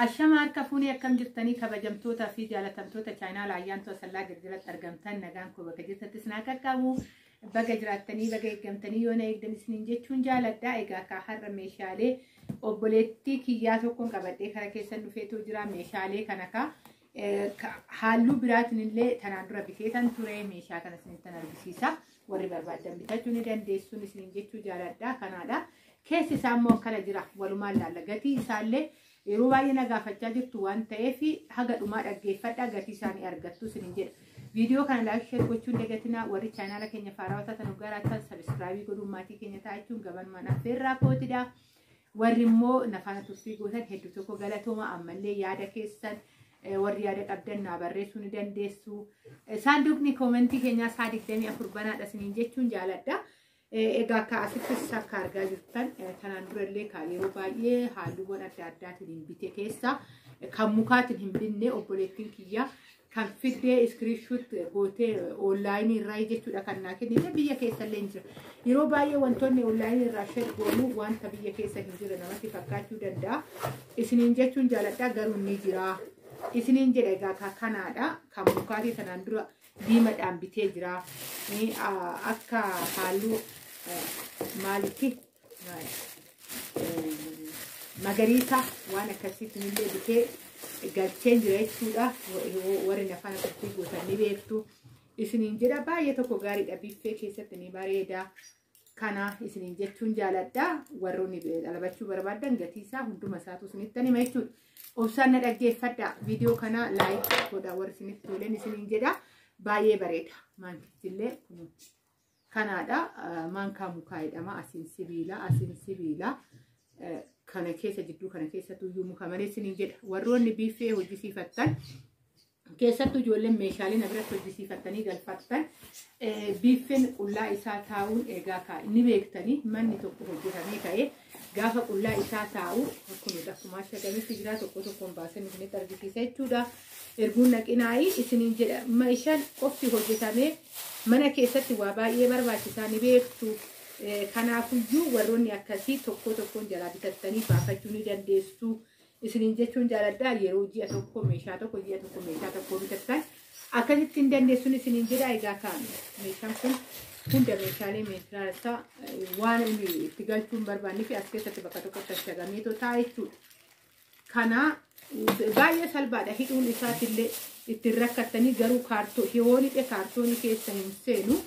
Ashama harka fuunee akkam jirtanii kabajamtootaa fi jaalatamtoota chaayinaala Ayyaantuu Asallaa Girgiratti argamtan nagaan koo bakka jirtattis naa qaqqabu. Baga jiraattanii baga eeggamtanii yoo na eegdan isiniin jechuun jaaladha. Egaa akka har'a meeshaalee obboleettii kiyyaa tokkoon qabadhee kara keessan dhufeetu jira. Meeshaalee kana ka halluu biraatiin illee tanaan dura biteetan ture meeshaa kana isinittan argisiisa. Warri barbaadan bitachuu ni dandeessuun isiniin jechuu jaaladha. Kanaadha. Keessi isaa immoo akkana jira. Walumaan laalla. Gatii isaallee yeroo baay'ee na gaafachaa jirtu waan ta'eef haga dhumaa dhaggeeffadhaa gatii isaanii argattu isiniin jedha. Viidiyoo kana like share gochuun dagatinaa warri chaanaala keenya faarawaa taatan garaattan subscribe godhuun maatii keenya ta'achuun gabanumaan affeerraa kootidha. Warri immoo nafaana turtii gootan hedduu tokko galatooma ammallee yaada keessan warri yaada qabdan naa barreessuu ni dandeessu. Saanduqni koomentii keenyaa saa 24 banaadha isiniin jechuun jaaladha. Egaa akka asittis akka argaa jirtan kanaan durallee yeroo baay'ee halluuwwan adda addaatiin hin bite keessa kan mukaatiin hin binne obboleettiin kiyya kan fiddee screenshot gootee onlaayinii irraa jechuudha kan naa kennite biyya keessallee hin jira. Yeroo baay'ee wantoonni onlaayinii irraa share goonu wanta biyya keessa hin jirre namatti fakkaachuu danda'a. Isiniin jechuun jaaladha garuu ni jira. Isiniin jedha egaa kanaadha kan mukaatii tanaan dura diimadhaan bitee jira. Akka halluu maalitti magariisa waan akkasiitiin illee bitee galcheen jira jechuudha. Warri afaan turtii gootan ni beektu. Isiniin jedha baay'ee tokko gaariidha. Biffee keessatti ni bareeda. Kana isiniin jechuun jaaladha. Warroonni dhalabachuu barbaadan gatii isaa hunduma isaatu isinitti hima jechuudha. Obsaan na dhaggeeffadha. Viidiyoo kana like godha warri isinitti toleen isiniin jedha. Baay'ee bareeda. Maankichi illee kunuuti. Kanaadha. Maankaa mukaa jedhama. Asiin sibiila. Asiin sibiila. Kana keessa jidduu kana keessattuu iyyuu muka malee isiniin jedha. Warroonni biffee hojjisiifattan keessattuu ijoolleen meeshaalee na biratti hojjisiifattanii galfattan biffeen qullaa isaa taa'uun egaa ni beektanii manni tokko hojjetamee ka'ee gaafa qullaa isaa taa'u kun akkuma shagamitti jira tokko tokkoon baasanii isinitti argisiisa jechuudha. Erguun naqinaayi isiniin jedha. Meeshaan qofti hojjetamee mana keessatti waa baay'ee barbaachisaa ni beektu. Kanaafuyyuu warroonni akkasii tokko tokkoon jalaa bitattanii baafachuu ni dandeessu. Isiniin jechuun jaaladha. Yeroo ji'a tokko meeshaa tokko ji'a tokko meeshaa tokko bitattan akkasitti hin dandeessuun isiniin jedha. Egaa kaa'ame meeshaan kun hunda meeshaalee meeshaa waan inni itti galchuu hin barbaannee fi as keessatti bakka tokkotti ashagameetoo ta'a jechuudha. Kana baay'ee salphaadha. Hidhuun isaatillee ittiin rakkattanii garuu kaartoo yoo hidhe kaartoonii keessa hin seenu.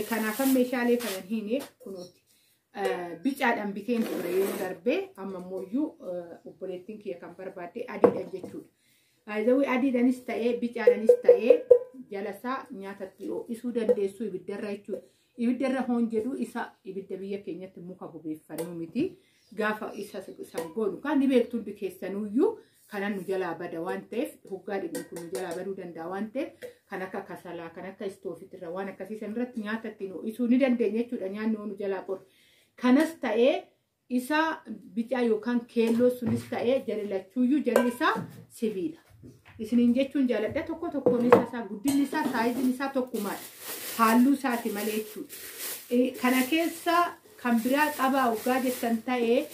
Kanaafan meeshaalee kana hin kunuuti. Bicaadhaan biteen ture yeroo darbee amma immoo obboleettiin kiyya kan barbaadde adiidhaan jechuudha. Baay'ee adiidhaanis ta'ee bicaadhaanis ta'ee jalasaa nyaatatti ho'isuu dandeessu ibiddarra jechuudha. Ibiddarra hoon jedhu isa ibidda biyya keenyatti muka bobeeffannu miti. Gaafa isa san goonu kan ni beektu hundi keessanuyyuu kanan nu jalaa bada waan ta'eef hoggaa dhibni kun nu jalaa baduu danda'a waan ta'eef kan akka kasalaa kan akka istoofitirra waan akkasii san irratti nyaata ittiin ho'isuu ni dandeenya jechuudha. Nyaanni nu jalaa qorra. Kanas ta'ee isa bicaa yookaan keelloo sunis ta'ee jala lachuuyyuu jalli isaa sibiila. Isiniin jechuun jaaladha. Tokko tokkoon isaa guddinni isaa saayiziin isaa tokkumaadha. Halluu isaati malee jechuudha. Kana keessa kan biraa qabaa hoggaa jettan ta'ee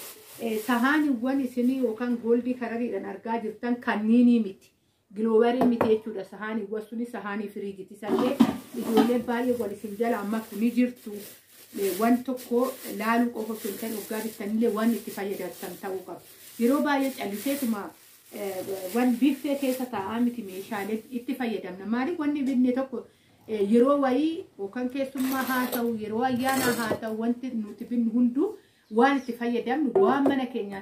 sahaaniiwwan isinii yookaan gooldii karariidhaan argaa jirtan kanniinii miti. Giloobarii miti jechuudha. Sahaaniiwwan suni sahaanii firiijiti. Isallee ijoolleen baay'ee wal isin jala amma ni jirtu. Waan tokko laaluu qofa osoo hin ta'in hoggaa bittanillee waan itti fayyadamtan ta'uu qaba. Yeroo baay'ee calliseetuma waan biffee keessa taa'aa miti meeshaalee itti fayyadamna. Maaliif wanni binne tokko yeroo wayii yookaan keessummaa haa ta'u yeroo ayyaanaa haa ta'u wanti nuti binnu hunduu waan itti fayyadamnu waan mana keenyaa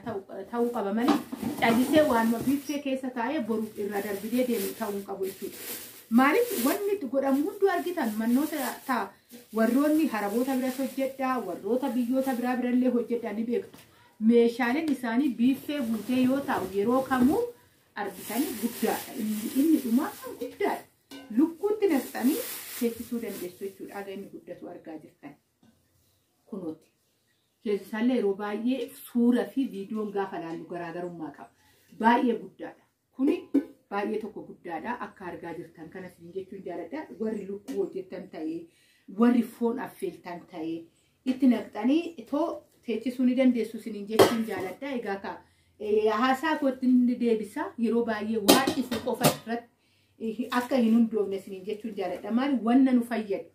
ta'uu qaba malee callisee waanuma biffee keessa taa'ee boru irra darbidee deemu ta'uu qabu jechuudha. Maaliif wanni godhamu hunduu argitan mannoota ta'a warroonni haraboota biras hojjedhaa warroota biyyoota biraa birallee hojjedhaa ni beektu. Meeshaaleen isaanii biffee guutee yoo ta'u yeroo kamuu argitanii guddaadha. Inni dhumaa guddaadha. Lukkuutti naqxanii teessisuu dandeessu jechuudha. Aga inni guddatu argaa jirtan. Kunooti. Keessisaallee yeroo baay'ee suura fi viidiyoon gaafa laallu garaagarummaa qaba. Baay'ee guddaadha. Kuni baay'ee tokko guddaadha. Akka argaa jirtan kanas jechuun jaaladha. Warri lukkuu hojjetan ta'ee warri foon affeeltan ta'ee itti naqxanii itoo teessisuu ni dandeessu isiniin jechuun jaaladha. Egaa ka Haasaa kootti inni deebisa yeroo baay'ee waan ifu qofa irratti akka hin hundoofne isiniin jechuun jaaladha. Maali wanna nu fayyadu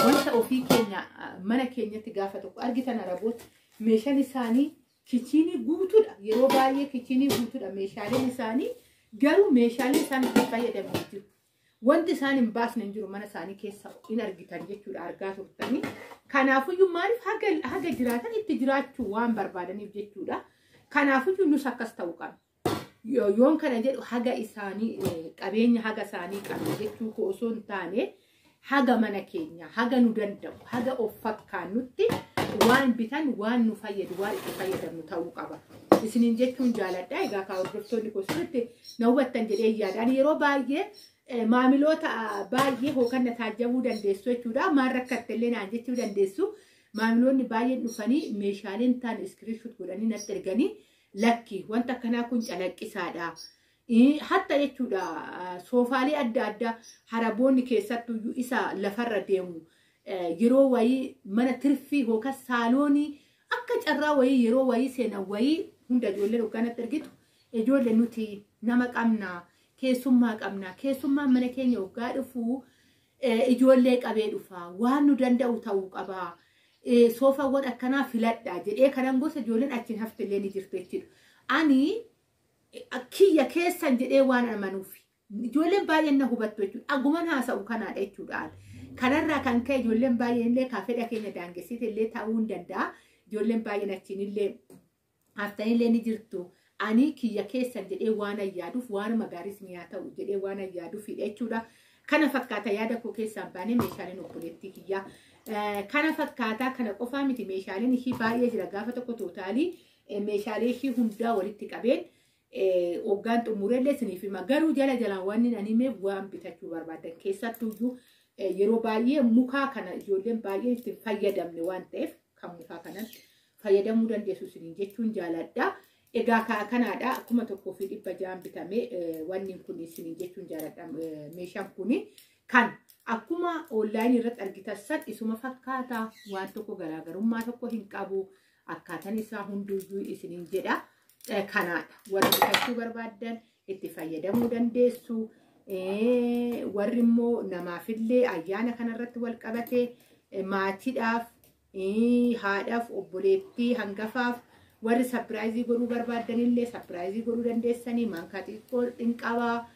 wanta ofii keenya mana keenyatti gaafa tokko argitan Araboota meeshaan isaanii kitchen guutuudha. Yeroo baay'ee kitchen guutuudha meeshaaleen isaanii, garuu meeshaaleen isaan itti fayyadaman jiru. Wanti isaan hin baasne hin jiru mana isaanii keessa hin argitan jechuudha, argaa turtanii. Kanaafuyyuu maaliif haga jiraatan itti jiraachuu waan barbaadaniif jechuudha. Kanaafuyyuu nus akkas ta'uu qabna. Yoon kana jedhu haga isaanii qabeenya haga isaanii qabna jechuu koo osoo hin taane, haga mana keenya haga nu danda'u haga of fakkaannutti waan bitan waan nu fayyadu waan itti fayyadamnu ta'uu qaba. Isiniin jechuun jaaladha. Egaa kaa hordoftoonni koo sirriitti na hubattan jedhee yaada. Ani yeroo baay'ee maamiloota baay'ee hookanna taajjabuu dandeessu jechuudha. Maal rakkatte illee naan jechuu dandeessu. Maamiloonni baay'een dhufanii meeshaaleen ta'an screenshot godhanii natti erganii, lakki wanta akkanaa kun calaqqisaadha. Hatta jechuudha soofaalee adda addaa Araboonni keessattuu isa lafarra deemu yeroo wayii mana tirfii yookaan saaloonii akka carraa wayii yeroo wayii seenan wayii hunda ijoolleen hogganatti ergitu, ijoollee nuti nama qabnaa, keessummaa qabnaa, keessummaan mana keenya hoggaa dhufu ijoollee qabee dhufa, waan nu danda'u ta'uu qabaa. Soofawwan akkanaa filadhaa jedhee kanan gosa ijoolleen achiin haftillee ni jirtu jechuudha. Ani kiyya keessan jedhee waan amanuuf ijoolleen baay'een na hubattu jechuudha. Aguman haasa'u kanaadha jechuudha. Kanarraa kan ka'e ijoolleen baay'een illee kaafedha keenya daangessite illee ta'uu hin danda'a. Ijoolleen baay'een achiin illee haftanillee ni jirtu. Ani kiyya keessan jedhee waan yaaduuf waanuma gaariis ni haa ta'u jedhee waan yaaduufidha jechuudha. Kana fakkaata yaada koo keessaan baanee meeshaaleen obboleettii kiyyaa. Kana fakkaataa kana qofaa miti, meeshaaleen ishii baay'ee jira. Gaafa tokko total meeshaalee ishii hundaa walitti qabeen hoggaan xumurellee isiniif hima. Garuu jala jalaan waan ani himeef waan bitachuu barbaadan keessattuyyuu yeroo baay'ee mukaa kana ijoolleen baay'een itti fayyadamne waan ta'eef kan mukaa kanan fayyadamuu dandeessu isiniin jechuun jaaladha. Egaa kanaadha 1600 bitamee wanni kun isiniin jechuun jaaladha. Meeshaan kun kan akkuma online irratti argitan san isuma fakkaata, waan tokko garaagarummaa tokko hin qabu, akkaataan isaa hunduyyuu isiniin jedha. Kanaadha warri bitachuu barbaaddan itti fayyadamuu dandeessu. Warri immoo namaafillee ayyaana kanarratti wal qabatee maatiidhaaf, haadhaaf, obboleettii hangafaaf warri surprise godhuu barbaaddanillee surprise godhuu dandeessanii. Maankaa xixiqqoo hin qabaa,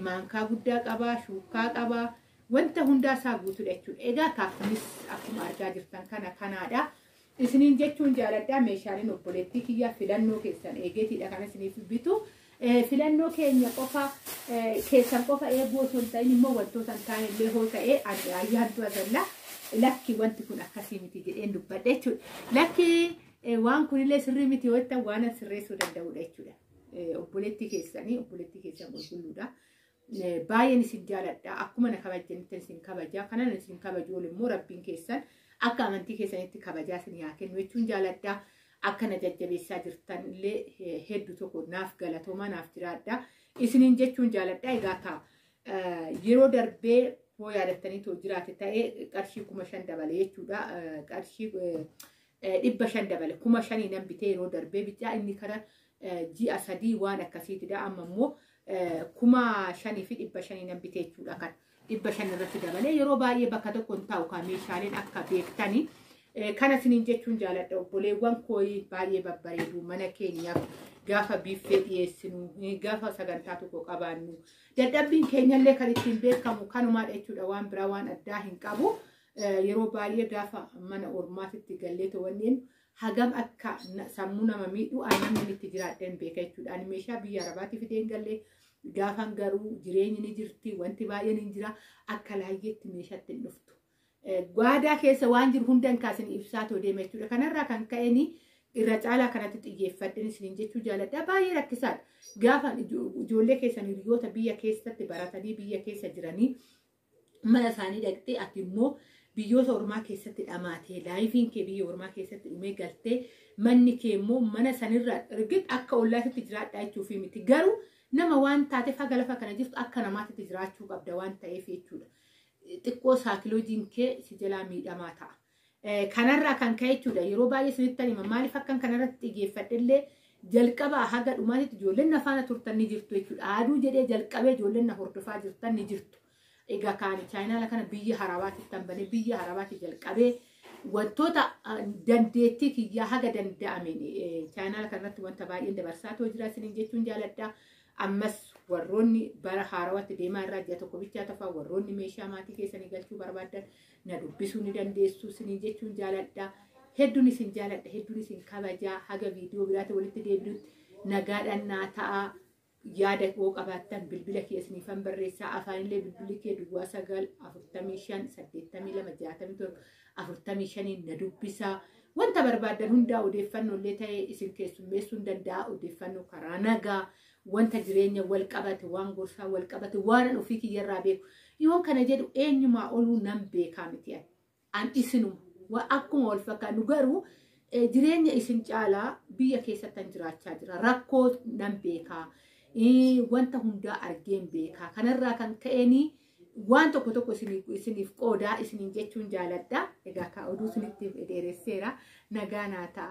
maankaa guddaa qabaa, shuukaa qabaa, wanta hundaa isaa guutuudha jechuudha. Egaa kaafnis akkuma argaa jirtan kana kanaadha. Isiniin jechuun jaaladha. Meeshaaleen obboleettii kiyyaa filannoo keessan eegeetiidha kan isiniif bitu. Filannoo keenya qofa keessan qofa eeguu osoo hin ta'in immoo wantoota hin taane illee hoo ta'e ayyaantu azalla lakki wanti kun akkasii miti jedheen dubbadha jechuudha. Lakki waan kunillee sirrii miti yoo ta'an waan sirreessuu danda'udha jechuudha. Obboleettii keessanii, obboleettii keessan qulqulluudha. Baay'een isin jaaladha. Akkuma na kabajjanitti isin kabaja. Kanan isin kabaju ol immoo Rabbiin keessan akka amantii keessanitti kabajaa isin haa kennu jechuun jaaladha. Akka na jajjabeessaa jirtan illee hedduu tokko naaf galatoomaa, naaf jiraadha. Isiniin jechuun jaaladha. Egaa ta'a yeroo darbee hoo yaadattanii too jiraate ta'ee qarshii 5000 dabale jechuudha. Qarshii 500 dabale, 5000 nan bitee yeroo darbee bichaa inni kara ji'a 3 waan akkasiitidha. Amma immoo 5500 nan bitee jechuudha kan 500 irratti dabalee. Yeroo baay'ee bakka tokko hin taa'u kan meeshaaleen akka beektanii. Kana isiniin jechuun jaaladha, obboleewwan kooyi baay'ee babbareedu. Mana keenyaaf gaafa biiffee dhiyeessinu, gaafa sagantaa tokko qabaannu, dadhabbiin keenyallee kan ittiin beekamu kanumaadha jechuudha. Waan biraa waan addaa hin qabu. Yeroo baay'ee gaafa mana ormaatitti gallee wanneen hagam akka sammuu nama miidhu namni itti jiraadheen beeka jechuudha. Ani meeshaa biyya Arabaatti fideen gallee gaafan garuu jireenyi ni jirti, wanti baay'een hin jira, akka laayyeetti meeshaatti hin dhuftu. Gwaadaa keessa waan jiru hundan kaasin ibsaa too deema jechuudha. Kanarraa kan ka'een irra caalaa kanatti xiyyeeffadhin isiniin jechuu jaaladha. Baay'ee rakkisaadha. Gaafa ijoollee keessan hiriyoota biyya keessatti baratanii biyya keessa jiranii mana isaanii dhaqxee, ati immoo biyyoota ormaa keessatti dhamaatee, lifeiin kee biyya ormaa keessatti dhumee galtee, manni kee immoo mana sanirraa ergit akka ollaatitti jiraadhaa jechuufi miti. Garuu nama waan taateef haga lafa kana jirtu akka namaatitti jiraachuu qabda waan ta'eef jechuudha. Xiqqoo saayikiloojiin kee si jalaa miidhamaa ta'a. Kanarraa kan ka'e jechuudha. Yeroo baay'ee isinitti hima, maaliif akkan kanarratti xiyyeeffadhellee Jalqabaa haga dhumaatitti ijoolleen na faana turtan ni jirtu jechuudha. Aduu jedhee jalqabee ijoolleen na hordofaa jirtan ni jirtu. Egaa kaani chaayinaala kana biyya harabaatti tanbanee biyya harabaatti jalqabee wantoota dandeettii kiyyaa haga danda'ameen chaayinaala kanarratti wanta baay'een dabarsaa too jira isiniin jechuun jaaladha. Ammas warroonni bara haarawaatti deemaa irraa ji'a tokko bichaa tafaa warroonni meeshaa maatii keessanii galchuu barbaadan na dubbisuu ni dandeessu isiniin jechuun jaaladha. Hedduun isin jaaladha, hedduun isin kabajaa. Haga viidiyoo biraatti walitti deebinutti nagaadhaan naa ta'a. Yaada koo qabaattan bilbila kee isiniifan barreessaa. Afaanillee bilbilli kee duwwaa 9 45 82 67 45 na dubbisaa. Wanta barbaadan hundaa odeeffannoo illee ta'ee isin keessummeessuu hin danda'a. Odeeffannoo karaa nagaa, wanta jireenya wal qabate, waan gorsaa wal qabate, waan ofii kiyyarraa beeku. Yoon kana jedhu eenyumaa oluu nan beekaa miti ani. An isinuma akkuma wal fakkaannu garuu jireenya isin caalaa biyya keessattan jiraachaa jira. Rakkoo nan beekaa. Wanta hundaa argeen beekaa. Kanarraa kan ka'eenii waan tokko tokko isiniif qoodaa isiniin jechuun jaaladha. Egaa ka oduu isinitti dheeresseera. Nagaa naa ta'a.